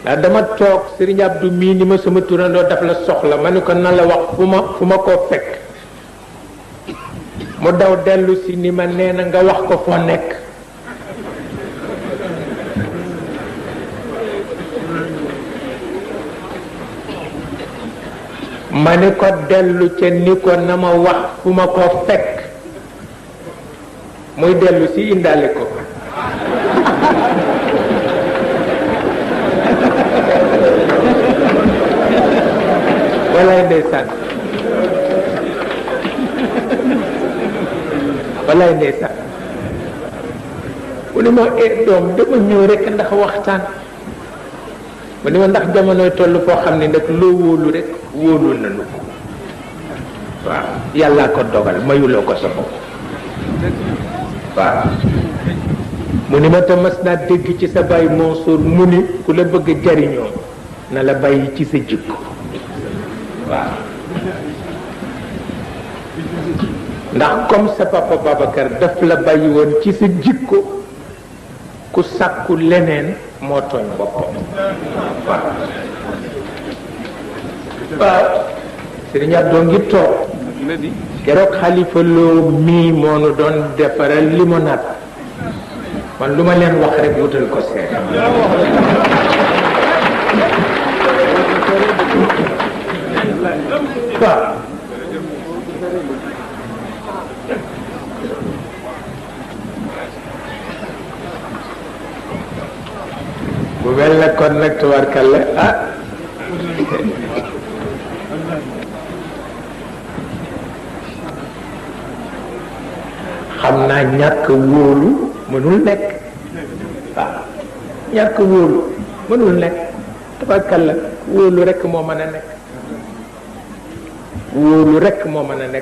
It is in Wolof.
ndax dama toog Serigne Abdou mii ni ma sama turandoo daf la soxla ma ni ko na la wax fu ma koo fekk mu daw dellu si ni ma nee na nga wax ko foo nekk ma ni ko dellu ca ni ko na ma wax fu ma ko fekk muy dellu si indaale ko walaay ndeysaan walaay ndeysaan mu ni ma doom dama ñëw rek ndax waxtaan mu ni ma ndax jamonoy toll foo xam ne nag loo wóolu rek wóolu nanu ko waaw yàllaa ko dogal mayuloo ko sa bopp waaw mu ni ma te mas naa dégg ci sa bàyyi Mansour mu ni ku la bëgg jariñoo na la bàyyi ci sa jikko waaw ndax comme sa papa Babacar daf la bàyyi woon ci sa jikko ku sàkku leneen moo tooñ boppam waaw waaw Serigne Abdou ngi toog keroog Xalifa Lo mii moo nu doon defaral limonade man lu ma leen wax rek wutal ko seet waaw bu mel na kon nag tubaarkalla xam naa ñàkk wóolu mënul nekk waaw ñàkk wóolu mënul nekk tubaarkalla wóolu rekk moo mën a nekk wóolu rekk moo mën a nekk